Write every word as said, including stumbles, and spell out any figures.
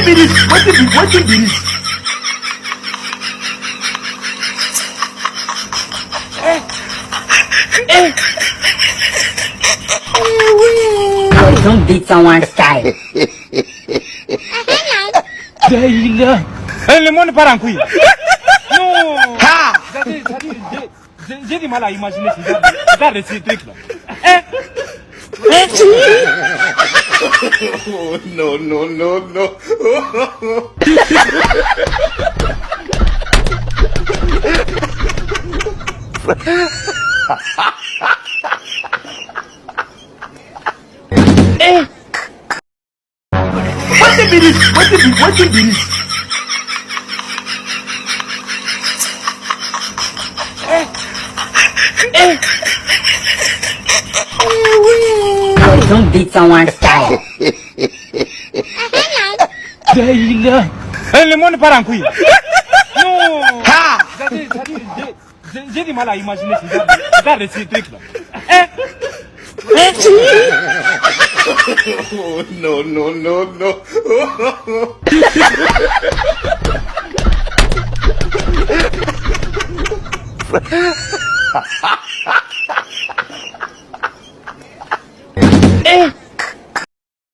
Be this? Wetin be, wetin be this? Some beats on one style. Dayila. Eh, le monde part en couille. Non. Ha! Gade, gade, j'ai, j'ai du mal à imaginer ce genre de, ce genre de truc là. Eh? Oh, non, non, non, non. Eh! Wetin be this? Wetin be, wetin be this? Eh! Eh! Some beats on one style. Dayila. Eh, le monde part en couille. Non. Ha! Gade, gade, j'ai, j'ai du mal à imaginer ce genre de, ce genre de truc là. Eh? Oh, non, non, non, non.